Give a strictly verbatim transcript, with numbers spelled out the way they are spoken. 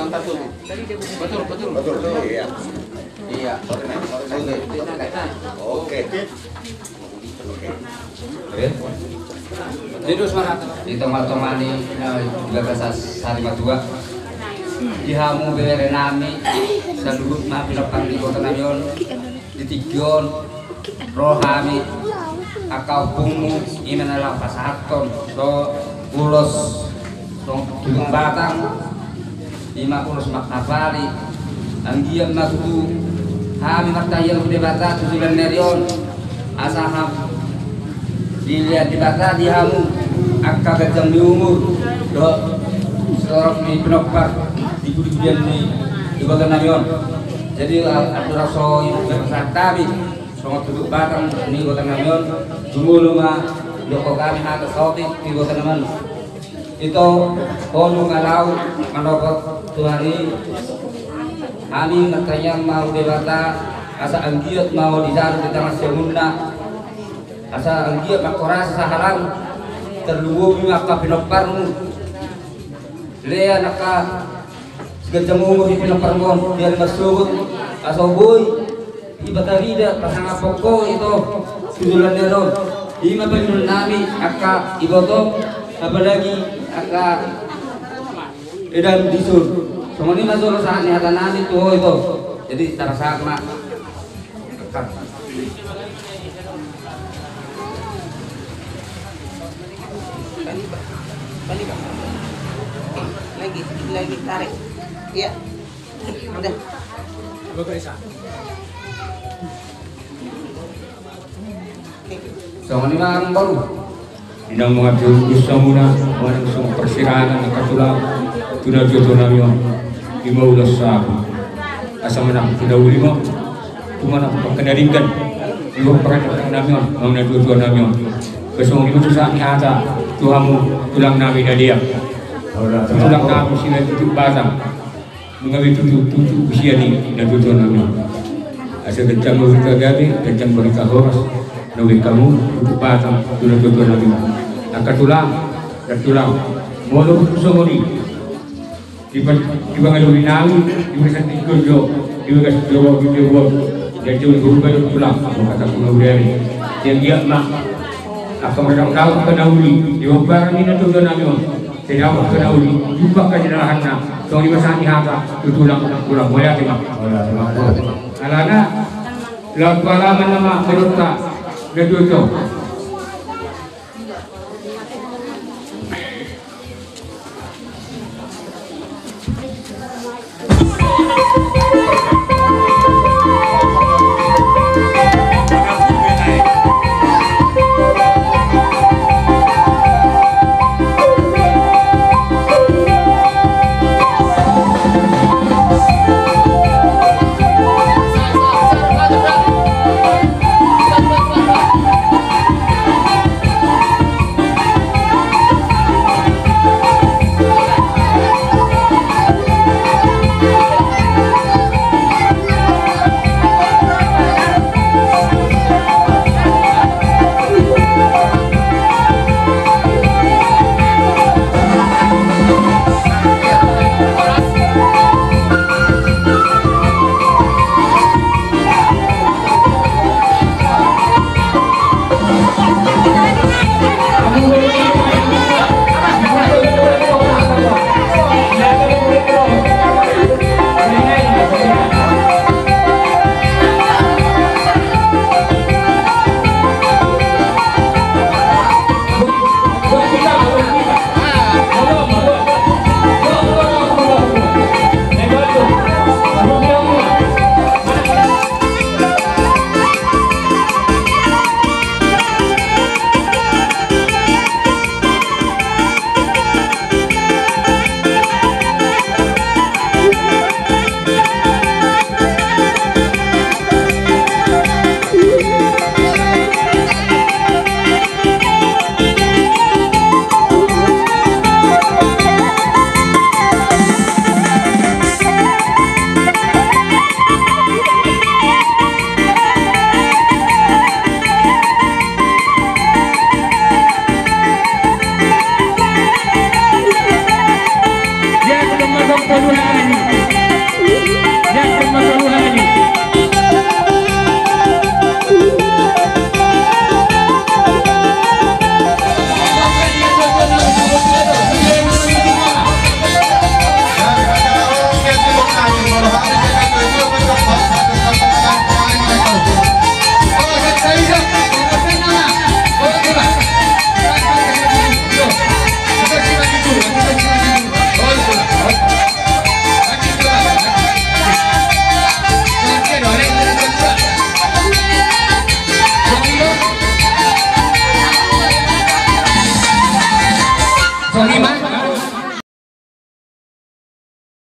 Betul, betul. Betul, iya. Iya. Oke. Oke. Di tonga-tonga ni, eh, di bagasan sari matua, di hamu bere nami saluhutna pinompar ni iboto nami on, di tingki on ro hami angka ompungmu, i ma na laho pasahathon so ulos, so tutung batang, i ma ulos mangkapali. Anggiat ma tutu hami martangiang tu Debata tu joloan ni ari on, asa ham dilehon Debata di hamu angka ganjang ni umur dohot sitorop ni pinompar di pudi-pudian ni iboto nami on. Jadi, a-, andorang so i ma pasahat nami songon tutung batang ni iboto nami on, jumolo ma didok hami hata saotik tu iboto nami on. Ito, hami na laho manopot tu ari, hami martangiang ma tu Debata asa anggiat ma ho dijalu di tangan siamunna, asa anggiat mangkorasi sahalakna, tarlumobi ma angka pinomparmu. Lehon angka siganjang umur di pinomparmu on, di ari marsogot, asa boi dipatarida pasangaphon ho, ito, tu joloan ni ari on. I ma pangidoan nami angka iboto, apalagi angka edan dison. Songon i ma jolo sahat ni hata nami tu ho, ito. Jadi, tapasahat ma. Lagi, lagi tarik. Iya. Udah. Songon i ma, amang boru. Inang, mangatuhon hamu ma, manang songon parsirangan angka tulang tu natuatua nami on, i ma ulos sahat. Asa manang tu na uli ma, tu manang pangkana denggan, di bagasan paradaton nami on, manang natuatua nami on. Songon i ma tu sahat ni hata tu hamu tulang nami na deak. Tulang nami Simanjuntak Batam. Nunga be tutu, tutu, tutu sian i natuatua nami on. Asa ganjang ma barita gabe, ganjang barita horas, na boi hamu tutu batang tu natuatua nami on. Angka tulang, angka tulang, molo tutu songon i. Di pa-, di pangaloi nami, di bagasan tingki on jo, di bagasan Jawa, di Jawa, di Jawa, di Jawa, tulang, molo hata pangula ari. Anggiat ma angka mardalan, angka na uli, di bagasan ni natuatua nami on. Sai dapot angka na uli, jumpa angka jalahanna, songon i ma sahat ni hata tu tulang, tulang, mauliate ma. Alana, laho tu alaman nama, berota, natuatua.